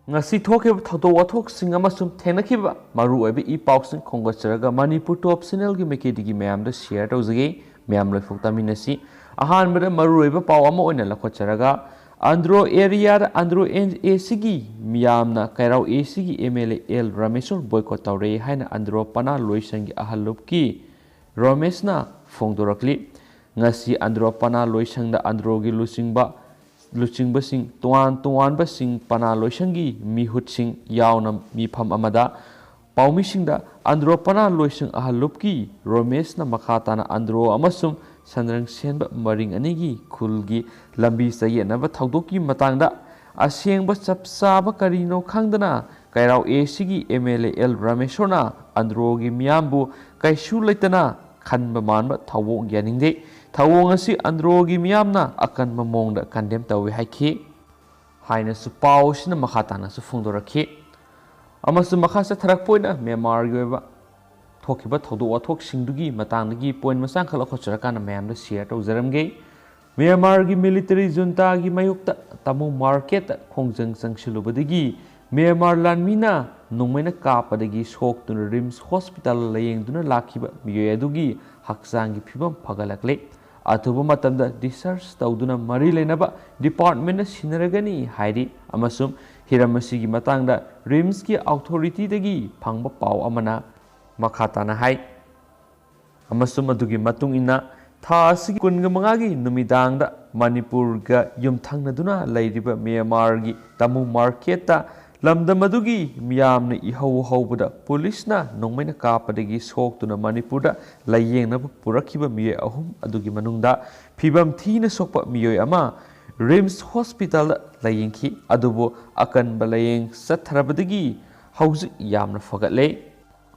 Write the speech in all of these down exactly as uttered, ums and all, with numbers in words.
ꯉꯁꯤ ꯊꯣꯛꯈꯤꯕ ꯊꯧꯗꯣꯛ ꯋꯥꯊꯣꯛꯁꯤꯡ ꯑꯃꯁꯨꯡ ꯊꯦꯡꯅꯈꯤꯕ ꯃꯔꯨꯑꯣꯏꯕ ꯏ ꯄꯥꯎꯁꯤꯡ ꯈꯣꯝꯒꯠꯆꯔꯒ ꯃꯅꯤꯄꯨꯔ ꯇꯣꯞ ꯆꯦꯅꯦꯜꯒꯤ ꯃꯥꯏꯀꯩꯗꯒꯤ ꯃꯌꯥꯝꯗ ꯁꯤꯌꯔ ꯇꯧꯖꯒꯦ꯫ ꯃꯌꯥꯝ ꯂꯣꯏꯐꯥꯎ ꯇꯥꯃꯤꯟꯅꯁꯤ꯫ ꯑꯍꯥꯟꯕꯗ ꯃꯔꯨꯑꯣꯏꯕ ꯄꯥꯎ ꯑꯃ ꯑꯣꯏꯅ ꯂꯧꯈꯠꯆꯔꯒ, ꯑꯟꯗ꯭ꯔꯣ ꯑꯦꯔꯤꯌꯥꯗ ꯑꯟꯗ꯭ꯔꯣ ꯑꯦꯁꯤꯒꯤ ꯃꯤꯌꯥꯝꯅ ꯀꯩꯔꯥꯎ ꯑꯦꯁꯤꯒꯤ M L A L Rameshwar boycott ꯇꯧꯔꯦ ꯍꯥꯏꯅ ꯑꯟꯗ꯭ꯔꯣ ꯄꯅꯥ ꯂꯣꯏꯁꯪꯒꯤ ꯑꯍꯜ ꯂꯨꯞꯀꯤ ꯔꯣꯃꯦꯁꯅ ꯐꯣꯡꯗꯣꯔꯛꯂꯤ꯫ ꯉꯁꯤ ꯑꯟꯗ꯭ꯔꯣ ꯄꯅꯥ ꯂꯣꯏꯁꯪꯗ ꯑꯟꯗ꯭ꯔꯣꯒꯤ ꯂꯨꯆꯤꯡꯕ, ꯂꯨꯆꯤꯡꯕꯁꯤꯡ, ꯇꯣꯉꯥꯟ ꯇꯣꯉꯥꯟꯕꯁꯤꯡ ꯄꯅꯥ ꯂꯣꯏꯁꯪꯒꯤ ꯃꯤꯍꯨꯠꯁꯤꯡ ꯌꯥꯎꯅ ꯃꯤꯐꯝ ꯑꯃꯗ ꯄꯥꯎꯃꯤꯁꯤꯡꯗ ꯑꯟꯗ꯭ꯔꯣ ꯄꯅꯥ ꯂꯣꯏꯁꯪ ꯑꯍꯜ ꯂꯨꯞꯀꯤ ꯔꯣꯃꯦꯁꯅ ꯃꯈꯥ ꯇꯥꯅ ꯑꯟꯗ꯭ꯔꯣ ꯑꯃꯁꯨꯡ ꯁꯟꯗ꯭ꯔꯪ ꯁꯦꯟꯕ ꯃꯔꯤꯡ ꯑꯅꯤꯒꯤ ꯈꯨꯜꯒꯤ ꯂꯝꯕꯤ ꯆꯌꯦꯠꯅꯕ ꯊꯧꯗꯣꯛꯀꯤ ꯃꯇꯥꯡꯗ ꯑꯁꯦꯡꯕ ꯆꯞ ꯆꯥꯕ ꯀꯔꯤꯅꯣ ꯈꯪꯗꯅ ꯀꯩꯔꯥꯎ ꯑꯦꯁꯤꯒꯤ ꯑꯦꯝ ꯑꯦꯜ ꯑꯦ ꯑꯦꯜ ꯔꯥꯃꯦꯁꯣꯔꯅ ꯑꯟꯗ꯭ꯔꯣꯒꯤ ꯃꯤꯌꯥꯝꯕꯨ ꯀꯩꯁꯨ ꯂꯩꯇꯅ ꯈꯟꯕ ꯃꯥꯟꯕ ꯊꯧꯑꯣꯡ ꯌꯥꯅꯤꯡꯗꯦ꯫ ꯊꯧꯑꯣꯡ ꯑꯁꯤ ꯑꯟꯗ꯭ꯔꯣꯒꯤ ꯃꯤꯌꯥꯝꯅ ꯑꯀꯟꯕ ꯃꯑꯣꯡꯗ ꯀꯟꯗꯦꯝ ꯇꯧꯏ ꯍꯥꯏꯈꯤ ꯍꯥꯏꯅꯁꯨ ꯄꯥꯎ ꯑꯁꯤꯅ ꯃꯈꯥ ꯇꯥꯅꯁꯨ ꯐꯣꯡꯗꯣꯔꯛꯈꯤ꯫ ꯑꯃꯁꯨꯡ ꯃꯈꯥ ꯆꯠꯊꯔꯛꯄ ꯑꯣꯏꯅ ꯃ꯭ꯌꯥꯟꯃꯥꯔꯒꯤ ꯑꯣꯏꯕ ꯊꯣꯛꯈꯤꯕ ꯊꯧꯗꯣꯛ ꯋꯥꯊꯣꯛꯁꯤꯡꯗꯨꯒꯤ ꯃꯇꯥꯡꯗꯒꯤ ꯄꯣꯏꯟ ꯃꯆꯥ ꯈꯛ ꯂꯧꯈꯠꯆꯔꯀꯥꯟꯗ ꯃꯌꯥꯝꯗ ꯁꯤꯌꯔ ꯇꯧꯖꯔꯝꯒꯦ꯫ ꯃ꯭ꯌꯥꯟꯃꯥꯔꯒꯤ ꯃꯤꯂꯤꯇꯔꯤ ꯖꯨꯟꯇꯥꯒꯤ ꯃꯥꯌꯣꯛꯇ ꯇꯥꯃꯨ ꯃꯥꯔꯀꯦꯠꯇ ꯈꯣꯡꯖꯪ ꯆꯪꯁꯤꯜꯂꯨꯕꯗꯒꯤ ꯃ꯭ꯌꯥꯟꯃꯥꯔ ꯂꯥꯟꯃꯤꯅ ꯅꯣꯡꯃꯩꯅ ꯀꯥꯞꯄꯗꯒꯤ ꯁꯣꯛꯇꯨꯅ ꯔꯤꯝꯁ ꯍꯣꯁꯄꯤꯇꯥꯜ ꯂꯥꯌꯦꯡꯗꯨꯅ ꯂꯥꯛꯈꯤꯕ ꯃꯤꯑꯣꯏ ꯑꯗꯨꯒꯤ ꯍꯛꯆꯥꯡꯒꯤ ꯐꯤꯕꯝ ꯐꯒꯠꯂꯛꯂꯦ꯫ ꯑꯊꯨꯕ ꯃꯇꯝꯗ ꯗꯤꯁꯆꯥꯔꯖ ꯇꯧꯗꯨꯅ ꯃꯔꯤ ꯂꯩꯅꯕ ꯗꯤꯄꯥꯔꯠꯃꯦꯟꯅ ꯁꯤꯟꯅꯔꯒꯅꯤ ꯍꯥꯏꯔꯤ꯫ ꯑꯃꯁꯨꯡ ꯍꯤꯔꯝ ꯑꯁꯤꯒꯤ ꯃꯇꯥꯡꯗ ꯔꯤꯝꯁꯀꯤ ꯑꯣꯊꯣꯔꯤꯇꯤꯗꯒꯤ ꯐꯪꯕ ꯄꯥꯎ ꯑꯃꯅ ꯃꯈꯥ ꯇꯥꯅ ꯍꯥꯏ꯫ ꯑꯃꯁꯨꯡ ꯑꯗꯨꯒꯤ ꯃꯇꯨꯡ ꯏꯟꯅ ꯊꯥ ꯑꯁꯤꯒꯤ ꯀꯨꯟꯒ ꯃꯉꯥꯒꯤ ꯅꯨꯃꯤꯗꯥꯡꯗ ꯃꯅꯤꯄꯨꯔꯒ ꯌꯨꯝꯊꯪꯅꯗꯨꯅ ꯂꯩꯔꯤꯕ ꯃ꯭ꯌꯥꯟꯃꯥꯔꯒꯤ ꯇꯥꯃꯨ ꯃꯥꯔꯀꯦꯠꯇ ꯂꯝꯗꯝ ꯑꯗꯨꯒꯤ ꯃꯤꯌꯥꯝꯅ ꯏꯍꯧ ꯍꯧꯕꯗ ꯄꯨꯂꯤꯁꯅ ꯅꯣꯡꯃꯩꯅ ꯀꯥꯞꯄꯗꯒꯤ ꯁꯣꯛꯇꯨꯅ ꯃꯅꯤꯄꯨꯔꯗ ꯂꯥꯌꯦꯡꯅꯕ ꯄꯨꯔꯛꯈꯤꯕ ꯃꯤꯑꯣꯏ ꯑꯍꯨꯝ ꯑꯗꯨꯒꯤ ꯃꯅꯨꯡꯗ ꯐꯤꯕꯝ ꯊꯤꯅ ꯁꯣꯛꯄ ꯃꯤꯑꯣꯏ ꯑꯃ ꯔꯤꯝꯁ ꯍꯣꯁꯄꯤꯇꯥꯜꯗ ꯂꯥꯌꯦꯡꯈꯤ꯫ ꯑꯗꯨꯕꯨ ꯑꯀꯟꯕ ꯂꯥꯌꯦꯡ ꯆꯠꯊꯔꯕꯗꯒꯤ ꯍꯧꯖꯤꯛ ꯌꯥꯝꯅ ꯐꯒꯠꯂꯦ꯫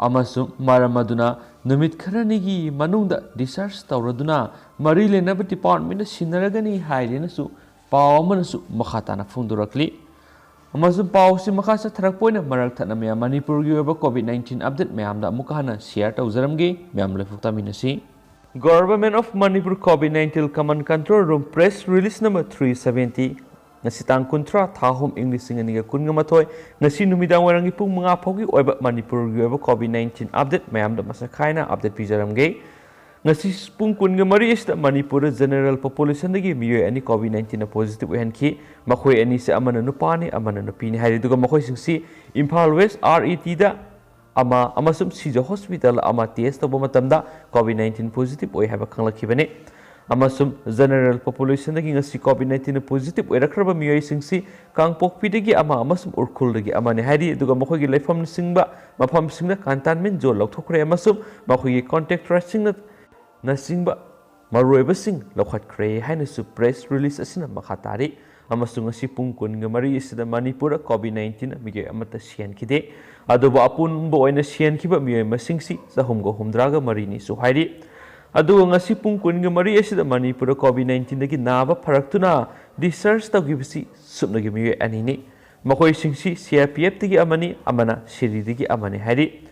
ꯑꯃꯁꯨꯡ ꯃꯔꯝ ꯑꯗꯨꯅ ꯅꯨꯃꯤꯠ ꯈꯔꯅꯤꯒꯤ ꯃꯅꯨꯡꯗ ꯗꯤꯁꯆꯥꯔꯖ ꯇꯧꯔꯗꯨꯅ ꯃꯔꯤ ꯂꯩꯅꯕ ꯗꯤꯄꯥꯔꯠꯃꯦꯟꯗ ꯁꯤꯟꯅꯔꯒꯅꯤ ꯍꯥꯏꯔꯦꯅꯁꯨ ꯄꯥꯎ ꯑꯃꯅꯁꯨ ꯃꯈꯥ ꯇꯥꯅ ꯐꯣꯡꯗꯣꯔꯛꯂꯤ꯫ ꯑꯃꯁꯨꯡ ꯄꯥꯎꯁꯤ ꯃꯈꯥ ꯆꯠꯊꯔꯛꯄ ꯑꯣꯏꯅ ꯃꯔꯛ ꯊꯠꯅ ꯃꯌꯥꯝ ꯃꯅꯤꯄꯨꯔꯒꯤ ꯑꯣꯏꯕ ꯀꯣꯚꯤꯗ ꯅꯥꯏꯟꯇꯤꯟ ꯑꯞꯗꯦꯠ ꯃꯌꯥꯝꯗ ꯑꯃꯨꯛꯀ ꯍꯟꯅ ꯁꯤꯌꯔ ꯇꯧꯖꯔꯝꯒꯦ꯫ ꯃꯌꯥꯝ ꯂꯣꯏꯐꯥꯎ ꯇꯥꯃꯤꯟꯅꯁꯤ꯫ Government of Manipur COVID nineteen Command Control Room Press Release number three seventy꯫ ꯉꯁꯤ ꯇꯥꯡ ꯀꯨꯟꯊ꯭ꯔꯥ, ꯊꯥ ꯑꯍꯨꯝ, ꯏꯪ ꯂꯤꯁꯤꯡ ꯑꯅꯤꯒ ꯀꯨꯟꯒ ꯃꯥꯊꯣꯏ, ꯉꯁꯤ ꯅꯨꯃꯤꯗꯥꯡ ꯋꯥꯏꯔꯝꯒꯤ ꯄꯨꯡ ꯃꯉꯥ ꯐꯥꯎꯒꯤ ꯑꯣꯏꯕ ꯃꯅꯤꯄꯨꯔꯒꯤ ꯑꯣꯏꯕ COVID nineteen update ꯃꯌꯥꯝꯗ ꯃꯁꯛ ꯈꯥꯏꯅ update ꯄꯤꯖꯔꯝꯒꯦ꯫ ꯉꯁꯤ ꯄꯨꯡ ꯀꯨꯟꯒ ꯃꯔꯤ ꯑꯁꯤꯗ ꯃꯅꯤꯄꯨꯔꯗ general populationꯗꯒꯤ ꯃꯤꯑꯣꯏ ꯑꯅꯤ COVID nineteenꯅ positive ꯑꯣꯏꯍꯟꯈꯤ꯫ ꯃꯈꯣꯏ ꯑꯅꯤꯁꯤ ꯑꯃꯅ ꯅꯨꯄꯥꯅꯤ, ꯑꯃꯅ ꯅꯨꯄꯤꯅꯤ ꯍꯥꯏꯔꯤ꯫ ꯑꯗꯨꯒ ꯃꯈꯣꯏꯁꯤꯡꯁꯤ ꯏꯝꯐꯥꯜ West RETꯗ ꯑꯃ ꯑꯃꯁꯨꯡ ꯁꯤꯖ hospitalꯗ ꯑꯃ test ꯇꯧꯕ ꯃꯇꯝꯗ COVID nineteen positive ꯑꯣꯏ ꯍꯥꯏꯕ ꯈꯪꯂꯛꯈꯤꯕꯅꯤ꯫ ꯑꯃꯁꯨꯡ general populationꯗꯒꯤ ꯉꯁꯤ COVID nineteenꯅ positive ꯑꯣꯏꯔꯛꯈ꯭ꯔꯕ ꯃꯤꯑꯣꯏꯁꯤꯡꯁꯤ ꯀꯥꯡꯄꯣꯛꯄꯤꯗꯒꯤ ꯑꯃ ꯑꯃꯁꯨꯡ ꯎꯈ꯭ꯔꯨꯜꯗꯒꯤ ꯑꯃꯅꯤ ꯍꯥꯏꯔꯤ꯫ ꯑꯗꯨꯒ ꯃꯈꯣꯏꯒꯤ ꯂꯩꯐꯝꯁꯤꯡꯕ ꯃꯐꯝꯁꯤꯡꯗ containment zone ꯂꯧꯊꯣꯛꯈ꯭ꯔꯦ ꯑꯃꯁꯨꯡ ꯃꯈꯣꯏꯒꯤ contact tracingꯅ ꯅꯆꯤꯡꯕ ꯃꯔꯨꯑꯣꯏꯕꯁꯤꯡ ꯂꯧꯈꯠꯈ꯭ꯔꯦ ꯍꯥꯏꯅꯁꯨ press release ꯑꯁꯤꯅ ꯃꯈꯥ ꯇꯥꯔꯤ꯫ ꯑꯃꯁꯨꯡ ꯉꯁꯤ ꯄꯨꯡ ꯀꯨꯟꯒ ꯃꯔꯤ ꯑꯁꯤꯗ ꯃꯅꯤꯄꯨꯔꯗ COVID nineteenꯅ ꯃꯤꯑꯣꯏ ꯑꯃꯠꯇ ꯁꯤꯍꯟꯈꯤꯗꯦ꯫ ꯑꯗꯨꯕꯨ ꯑꯄꯨꯟꯕ ꯑꯣꯏꯅ ꯁꯤꯍꯟꯈꯤꯕ ꯃꯤꯑꯣꯏ ꯃꯁꯤꯡꯁꯤ ꯆꯍꯨꯝꯒ ꯍꯨꯝꯗ꯭ꯔꯥꯒ ꯃꯔꯤꯅꯤꯁꯨ ꯍꯥꯏꯔꯤ꯫ ꯑꯗꯨꯒ ꯉꯁꯤ ꯄꯨꯡ ꯀꯨꯟꯒ ꯃꯔꯤ ꯑꯁꯤꯗ ꯃꯅꯤꯄꯨꯔꯗ COVID nineteenꯗꯒꯤ ꯅꯥꯕ ꯐꯔꯛꯇꯨꯅ discharge ꯇꯧꯈꯤꯕꯁꯤ ꯁꯨꯞꯅꯒꯤ ꯃꯤꯑꯣꯏ ꯑꯅꯤꯅꯤ꯫ ꯃꯈꯣꯏꯁꯤꯡꯁꯤ CRPFꯇꯒꯤ ꯑꯃꯅꯤ, ꯑꯃꯅ ꯁꯤꯔꯤꯗꯒꯤ ꯑꯃꯅꯤ ꯍꯥꯏꯔꯤ꯫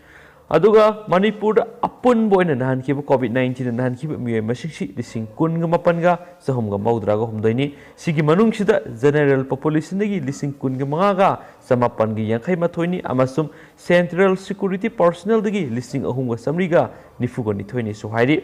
ꯑꯗꯨꯒ ꯃꯅꯤꯄꯨꯔꯗ ꯑꯄꯨꯟꯕ ꯑꯣꯏꯅ ꯅꯥꯍꯟꯈꯤꯕ COVID nineteenꯅ ꯅꯥꯍꯟꯈꯤꯕ ꯃꯤꯑꯣꯏ ꯃꯁꯤꯡꯁꯤ ꯂꯤꯁꯤꯡ ꯀꯨꯟꯒ ꯃꯥꯄꯟꯒ ꯆꯍꯨꯝꯒ ꯃꯧꯗ꯭ꯔꯥꯒ ꯍꯨꯝꯗꯣꯏꯅꯤ꯫ ꯁꯤꯒꯤ ꯃꯅꯨꯡꯁꯤꯗ general populationꯗꯒꯤ ꯂꯤꯁꯤꯡ ꯀꯨꯟꯒ ꯃꯉꯥꯒ ꯆꯃꯥꯄꯟꯒ ꯌꯥꯡꯈꯩ ꯃꯥꯊꯣꯏꯅꯤ ꯑꯃꯁꯨꯡ central security personnelꯗꯒꯤ ꯂꯤꯁꯤꯡ ꯑꯍꯨꯝꯒ ꯆꯥꯃꯔꯤꯒ ꯅꯤꯐꯨꯒ ꯅꯤꯊꯣꯏꯅꯤꯁꯨ ꯍꯥꯏꯔꯤ꯫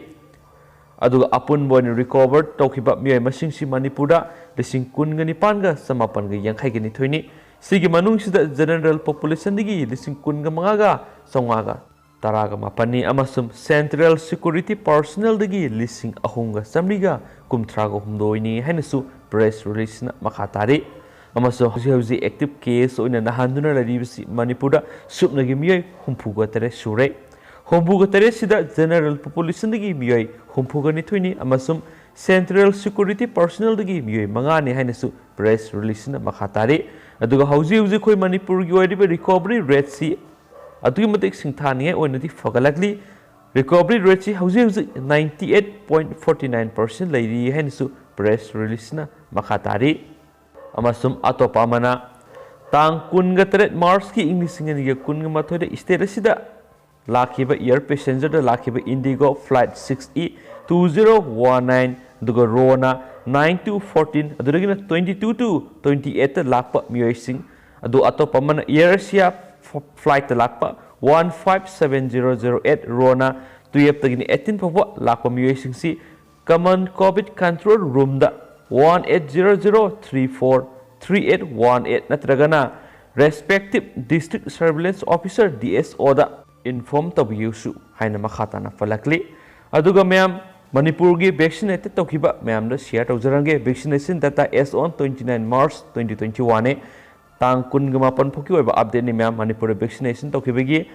ꯑꯗꯨꯒ ꯑꯄꯨꯟꯕ ꯑꯣꯏꯅ recover ꯇꯧꯈꯤꯕ ꯃꯤꯑꯣꯏ ꯃꯁꯤꯡꯁꯤ ꯃꯅꯤꯄꯨꯔꯗ ꯂꯤꯁꯤꯡ ꯀꯨꯟꯒ ꯅꯤꯄꯥꯟꯒ ꯆꯃꯥꯄꯟꯒ ꯌꯥꯡꯈꯩꯒ ꯅꯤꯊꯣꯏꯅꯤ꯫ ꯁꯤꯒꯤ ꯃꯅꯨꯡꯁꯤꯗ general populationꯗꯒꯤ ꯂꯤꯁꯤꯡ ꯀꯨꯟꯒ ꯃꯉꯥꯒ ꯆꯥꯃꯉꯥꯒ ꯇꯔꯥꯒ ꯃꯥꯄꯟꯅꯤ ꯑꯃꯁꯨꯡ central security personnelꯗꯒꯤ ꯂꯤꯁꯤꯡ ꯑꯍꯨꯝꯒ ꯆꯥꯃꯔꯤꯒ ꯀꯨꯟꯊ꯭ꯔꯥꯒ ꯍꯨꯝꯗꯣꯏꯅꯤ ꯍꯥꯏꯅꯁꯨ press releaseꯅ ꯃꯈꯥ ꯇꯥꯔꯤ꯫ ꯑꯃꯁꯨꯡ ꯍꯧꯖꯤꯛ ꯍꯧꯖꯤꯛ active case ꯑꯣꯏꯅ ꯅꯥꯍꯟꯗꯨꯅ ꯂꯩꯔꯤꯕꯁꯤ ꯃꯅꯤꯄꯨꯔꯗ ꯁꯨꯞꯅꯒꯤ ꯃꯤꯑꯣꯏ ꯍꯨꯝꯐꯨꯒ ꯇꯔꯦꯠ ꯁꯨꯔꯦ꯫ ꯍꯨꯝꯐꯨꯒ ꯇꯔꯦꯠꯁꯤꯗ general populationꯗꯒꯤ ꯃꯤꯑꯣꯏ ꯍꯨꯝꯐꯨꯒ ꯅꯤꯊꯣꯏꯅꯤ ꯑꯃꯁꯨꯡ central security personnelꯗꯒꯤ ꯃꯤꯑꯣꯏ ꯃꯉꯥꯅꯤ ꯍꯥꯏꯅꯁꯨ press releaseꯅ ꯃꯈꯥ ꯇꯥꯔꯤ꯫ ꯑꯗꯨꯒ ꯍꯧꯖꯤꯛ ꯍꯧꯖꯤꯛ ꯑꯩꯈꯣꯏ ꯃꯅꯤꯄꯨꯔꯒꯤ ꯑꯣꯏꯔꯤꯕ recovery rateꯁꯤ ꯑꯗꯨꯛꯀꯤ ꯃꯇꯤꯛ ꯁꯤꯡꯊꯥꯅꯤꯡꯉꯥꯏ ꯑꯣꯏꯅꯗꯤ ꯐꯒꯠꯂꯛꯂꯤ꯫ Recovery rateꯁꯤ ꯍꯧꯖꯤꯛ ꯍꯧꯖꯤꯛ ninety eight point forty nine percent ꯂꯩꯔꯤ ꯍꯥꯏꯅꯁꯨ press releaseꯅ ꯃꯈꯥ ꯇꯥꯔꯤ꯫ ꯑꯃꯁꯨꯡ ꯑꯇꯣꯞꯄ ꯑꯃꯅ, ꯇꯥꯡ ꯀꯨꯟꯒ ꯇꯔꯦꯠ Marchꯀꯤ ꯏꯪ ꯂꯤꯁꯤꯡ ꯑꯅꯤꯒ ꯀꯨꯟꯒ ꯃꯥꯊꯣꯏꯗ state ꯑꯁꯤꯗ ꯂꯥꯛꯈꯤꯕ air passengerꯗ ꯂꯥꯛꯈꯤꯕ Indigo flight six E two zero one nine ꯑꯗꯨꯒ ꯔꯣꯅ nine to fourteen, ꯑꯗꯨꯗꯒꯤꯅ twenty two to twenty eight ꯂꯥꯛꯄ ꯃꯤꯑꯣꯏꯁꯤꯡ ꯑꯗꯨ ꯑꯇꯣꯞꯄ ꯑꯃꯅ Air Asia flight ꯂꯥꯛꯄ one five seven zero zero eight ꯔꯣꯅ twelve ꯇꯒꯤꯅ eighteen ꯐꯥꯎꯕ ꯂꯥꯛꯄ ꯃꯤꯑꯣꯏꯁꯤꯡꯁꯤ Common Covid Control Room ꯗ one eight zero zero three four three eight one eight ꯅꯠꯇ꯭ꯔꯒꯅ respective District Surveillance Officer, D S O ꯗ inform ꯇꯧꯕꯤꯌꯨꯁꯨ ꯍꯥꯏꯅ ꯃꯈꯥ ꯇꯥꯅ ꯄꯜꯂꯛꯂꯤ꯫ ꯑꯗꯨꯒ ꯃꯌꯥꯝ, ꯃꯅꯤꯄꯨꯔꯒꯤ vaccinated ꯇꯧꯈꯤꯕ ꯃꯌꯥꯝꯗ share ꯇꯧꯖꯔꯝꯒꯦ꯫ Vaccination data as on twenty nine March twenty twenty one ꯅꯤ꯫ ꯇꯥꯡ ꯀꯨꯟꯒ ꯃꯥꯄꯟ ꯐꯥꯎꯒꯤ ꯑꯣꯏꯕ update ꯅꯤ ꯃꯌꯥꯝ, ꯃꯅꯤꯄꯨꯔꯗ vaccination ꯇꯧꯈꯤꯕꯒꯤ꯫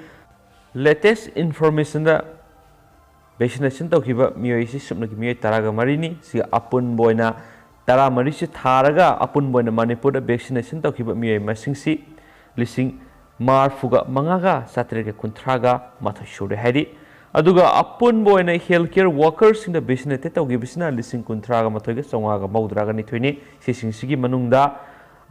Latest information ꯗ vaccination ꯇꯧꯈꯤꯕ ꯃꯤꯑꯣꯏꯁꯤ ꯁꯨꯞꯅꯒꯤ ꯃꯤꯑꯣꯏ ꯇꯔꯥꯒ ꯃꯔꯤꯅꯤ꯫ ꯁꯤꯒ ꯑꯄꯨꯟꯕ ꯑꯣꯏꯅ ꯇꯔꯥꯃꯔꯤꯁꯤ ꯊꯥꯔꯒ ꯑꯄꯨꯟꯕ ꯑꯣꯏꯅ ꯃꯅꯤꯄꯨꯔꯗ vaccination ꯇꯧꯈꯤꯕ ꯃꯤꯑꯣꯏ ꯃꯁꯤꯡꯁꯤ ꯂꯤꯁꯤꯡ ꯃꯔꯤꯐꯨꯒ ꯃꯉꯥꯒ ꯆꯥꯇ꯭ꯔꯦꯠꯀ ꯀꯨꯟꯊ꯭ꯔꯥꯒ ꯃꯥꯊꯣꯏ ꯁꯨꯔꯦ ꯍꯥꯏꯔꯤ꯫ ꯑꯗꯨꯒ ꯑꯄꯨꯟꯕ ꯑꯣꯏꯅ health care worker ꯁꯤꯡꯗ vaccinated ꯇꯧꯈꯤꯕꯁꯤꯅ ꯂꯤꯁꯤꯡ ꯀꯨꯟꯊ꯭ꯔꯥꯒ ꯃꯥꯊꯣꯏꯒ ꯆꯥꯝꯃꯉꯥꯒ ꯃꯧꯗ꯭ꯔꯥꯒ ꯅꯤꯊꯣꯏꯅꯤ꯫ ꯁꯤꯁꯤꯡꯁꯤꯒꯤ ꯃꯅꯨꯡꯗ,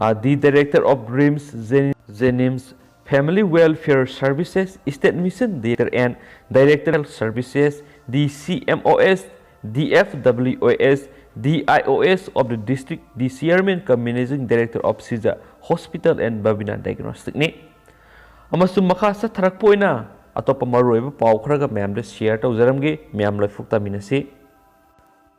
ꯑ, the Director of RIMS, Jen-, JNIMS, Family Welfare Services, State Mission Director and Director Services, D C M O S, D F W O S, D I O S of the District, the Chairman cum Managing Director of Sija Hospital and Babina Diagnostic ꯅꯤ꯫ ꯑꯃꯁꯨꯡ ꯃꯈꯥ ꯆꯠꯊꯔꯛꯄ ꯑꯣꯏꯅ ꯑꯇꯣꯞꯄ ꯃꯔꯨꯑꯣꯏꯕ ꯄꯥꯎ ꯈꯔꯒ ꯃꯌꯥꯝꯗ share ꯇꯧꯖꯔꯝꯒꯦ꯫ ꯃꯌꯥꯝ ꯂꯣꯏꯐꯨꯛ ꯇꯥꯃꯤꯟꯅꯁꯤ꯫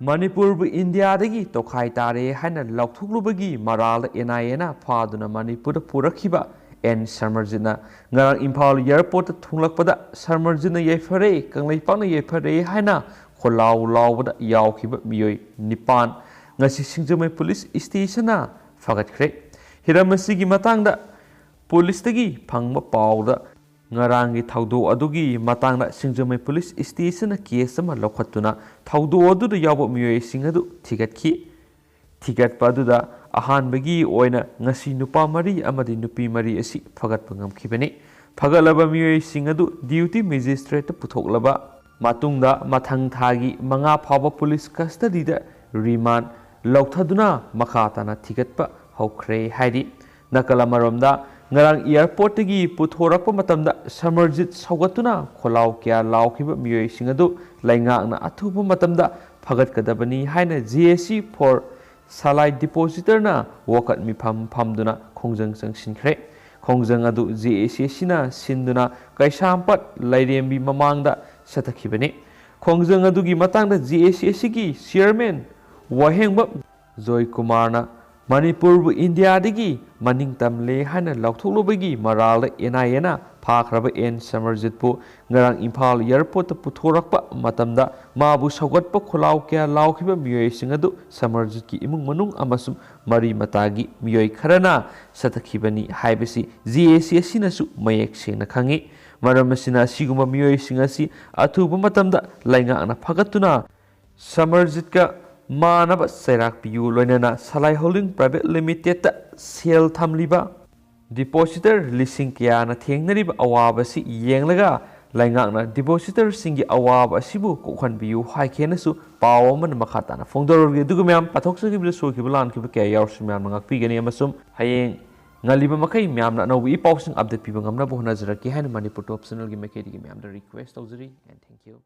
ꯃꯅꯤꯄꯨꯔꯕꯨ ꯏꯟꯗꯤꯌꯥꯗꯒꯤ ꯇꯣꯈꯥꯏ ꯇꯥꯔꯦ ꯍꯥꯏꯅ ꯂꯥꯎꯊꯣꯛꯂꯨꯕꯒꯤ ꯃꯔꯥꯜꯗ N I A ꯅ ꯐꯥꯗꯨꯅ ꯃꯅꯤꯄꯨꯔꯗ ꯄꯨꯔꯛꯈꯤꯕ N ꯁꯔꯃꯔꯖꯤꯠꯅ ꯉꯔꯥꯡ ꯏꯝꯐꯥꯜ airport ꯇ ꯊꯨꯡꯂꯛꯄꯗ ꯁꯔꯃꯔꯖꯤꯠꯅ ꯌꯥꯏꯐꯔꯦ, ꯀꯪꯂꯩꯄꯥꯛꯅ ꯌꯥꯏꯐꯔꯦ ꯍꯥꯏꯅ ꯈꯣꯜꯂꯥꯎ ꯂꯥꯎꯕꯗ ꯌꯥꯎꯈꯤꯕ ꯃꯤꯑꯣꯏ ꯅꯤꯄꯥꯟ ꯉꯁꯤ ꯁꯤꯡꯖꯃꯩ police station ꯅ ꯐꯥꯒꯠꯈ꯭ꯔꯦ꯫ ꯍꯤꯔꯝ ꯑꯁꯤꯒꯤ ꯃꯇꯥꯡꯗ police ꯇꯒꯤ ꯐꯪꯕ ꯄꯥꯎꯗ ꯉꯔꯥꯡꯒꯤ ꯊꯧꯗꯣꯛ ꯑꯗꯨꯒꯤ ꯃꯇꯥꯡꯗ ꯁꯤꯡꯖꯃꯩ police station ꯅ case ꯑꯃ ꯂꯧꯈꯠꯇꯨꯅ ꯊꯧꯗꯣꯛ ꯑꯗꯨꯗ ꯌꯥꯎꯕ ꯃꯤꯑꯣꯏꯁꯤꯡ ꯑꯗꯨ ꯊꯤꯒꯠꯈꯤ꯫ ꯊꯤꯒꯠꯄ ꯑꯗꯨꯗ ꯑꯍꯥꯟꯕꯒꯤ ꯑꯣꯏꯅ ꯉꯁꯤ ꯅꯨꯄꯥ ꯃꯔꯤ ꯑꯃꯗꯤ ꯅꯨꯄꯤ ꯃꯔꯤ ꯑꯁꯤ ꯐꯒꯠꯄ ꯉꯝꯈꯤꯕꯅꯤ꯫ ꯐꯒꯠꯂꯕ ꯃꯤꯑꯣꯏꯁꯤꯡ ꯑꯗꯨ duty magistrate ꯇ ꯄꯨꯊꯣꯛꯂꯕ ꯃꯇꯨꯡꯗ ꯃꯊꯪ ꯊꯥꯒꯤ ꯃꯉꯥ ꯐꯥꯎꯕ police custody ꯗ remand ꯂꯧꯊꯗꯨꯅ ꯃꯈꯥ ꯇꯥꯅ ꯊꯤꯒꯠꯄ ꯍꯧꯈ꯭ꯔꯦ ꯍꯥꯏꯔꯤ꯫ ꯅꯥꯀꯜ ꯑꯃꯔꯣꯝꯗ, ꯉꯔꯥꯡ airport ꯇꯒꯤ ꯄꯨꯊꯣꯔꯛꯄ ꯃꯇꯝꯗ ꯁꯃꯔꯖꯤꯠ ꯁꯧꯒꯠꯇꯨꯅ ꯈꯣꯜꯂꯥꯎ ꯀꯌꯥ ꯂꯥꯎꯈꯤꯕ ꯃꯤꯑꯣꯏꯁꯤꯡ ꯑꯗꯨ ꯂꯩꯉꯥꯛꯅ ꯑꯊꯨꯕ ꯃꯇꯝꯗ ꯐꯒꯠꯀꯗꯕꯅꯤ ꯍꯥꯏꯅ J A C for Salai Depositorꯅ ꯋꯥꯀꯠ ꯃꯤꯐꯝ ꯐꯝꯗꯨꯅ ꯈꯣꯡꯖꯪ ꯆꯪꯁꯤꯟꯈ꯭ꯔꯦ꯫ ꯈꯣꯡꯖꯪ ꯑꯗꯨ J A C Sꯅ ꯁꯤꯟꯗꯨꯅ ꯀꯩꯁꯥꯝꯄꯥꯠ ꯂꯥꯏꯔꯦꯝꯕꯤ ꯃꯃꯥꯡꯗ ꯆꯠꯊꯈꯤꯕꯅꯤ꯫ ꯈꯣꯡꯖꯪ ꯑꯗꯨꯒꯤ ꯃꯇꯥꯡꯗ J A C Sꯒꯤ Chairman ꯋꯥꯍꯦꯡꯕꯝ ꯖꯣꯏꯀꯨꯃꯥꯔꯅ ꯃꯅꯤꯄꯨꯔꯕꯨ ꯏꯟꯗꯤꯌꯥꯗꯒꯤ ꯃꯅꯤꯡ ꯇꯝꯂꯦ ꯍꯥꯏꯅ ꯂꯥꯎꯊꯣꯛꯂꯨꯕꯒꯤ ꯃꯔꯥꯜꯗ N I Aꯅ ꯐꯥꯈ꯭ꯔꯕ N ꯁꯃꯔꯖꯤꯠꯄꯨ ꯉꯔꯥꯡ ꯏꯝꯐꯥꯜ airportꯇ ꯄꯨꯊꯣꯔꯛꯄ ꯃꯇꯝꯗ ꯃꯥꯕꯨ ꯁꯧꯒꯠꯄ ꯈꯣꯜꯂꯥꯎ ꯀꯌꯥ ꯂꯥꯎꯈꯤꯕ ꯃꯤꯑꯣꯏꯁꯤꯡ ꯑꯗꯨ ꯁꯃꯔꯖꯤꯠꯀꯤ ꯏꯃꯨꯡ ꯃꯅꯨꯡ ꯑꯃꯁꯨꯡ ꯃꯔꯤ ꯃꯇꯥꯒꯤ ꯃꯤꯑꯣꯏ ꯈꯔꯅ ꯆꯠꯊꯈꯤꯕꯅꯤ ꯍꯥꯏꯕꯁꯤ J A C Sꯅꯁꯨ ꯃꯌꯦꯛ ꯁꯦꯡꯅ ꯈꯪꯏ꯫ ꯃꯔꯝ ꯑꯁꯤꯅ ꯑꯁꯤꯒꯨꯝꯕ ꯃꯤꯑꯣꯏꯁꯤꯡ ꯑꯁꯤ ꯑꯊꯨꯕ ꯃꯇꯝꯗ ꯂꯩꯉꯥꯛꯅ ꯐꯒꯠꯇꯨꯅ ꯁꯃꯔꯖꯤꯠꯀ ꯃꯥꯟꯅꯕ ꯆꯩꯔꯥꯛ ꯄꯤꯌꯨ, ꯂꯣꯏꯅꯅ Salai Holding Private Limitedꯇ ꯁꯦꯜ ꯊꯝꯂꯤꯕ depositor ꯂꯤꯁꯤꯡ ꯀꯌꯥꯅ ꯊꯦꯡꯅꯔꯤꯕ ꯑꯋꯥꯕ ꯑꯁꯤ ꯌꯦꯡꯂꯒ ꯂꯩꯉꯥꯛꯅ depositorꯁꯤꯡꯒꯤ ꯑꯋꯥꯕ ꯑꯁꯤꯕꯨ ꯀꯣꯛꯍꯟꯕꯤꯌꯨ ꯍꯥꯏꯈꯤꯅꯁꯨ ꯄꯥꯎ ꯑꯃꯅ ꯃꯈꯥ ꯇꯥꯅ ꯐꯣꯡꯗꯣꯔꯛꯂꯤ꯫ ꯑꯗꯨꯒ ꯃꯌꯥꯝ, ꯄꯥꯊꯣꯛꯆꯈꯤꯕꯗ ꯁꯣꯏꯈꯤꯕ ꯂꯥꯟꯈꯤꯕ ꯀꯌꯥ ꯌꯥꯎꯔꯁꯨ ꯃꯌꯥꯝꯅ ꯉꯥꯛꯄꯤꯒꯅꯤ ꯑꯃꯁꯨꯡ ꯍꯌꯦꯡ ꯉꯜꯂꯤꯕ ꯃꯈꯩ ꯃꯌꯥꯝꯅ ꯑꯅꯧꯕ ꯏ ꯄꯥꯎꯁꯤꯡ update ꯄꯤꯕ ꯉꯝꯅꯕ ꯍꯣꯠꯅꯖꯔꯛꯀꯦ ꯍꯥꯏꯅ Manipur Top Channelꯒꯤ ꯃꯥꯏꯀꯩꯗꯒꯤ ꯃꯌꯥꯝꯗ request ꯇꯧꯖꯔꯤ꯫ And thank you.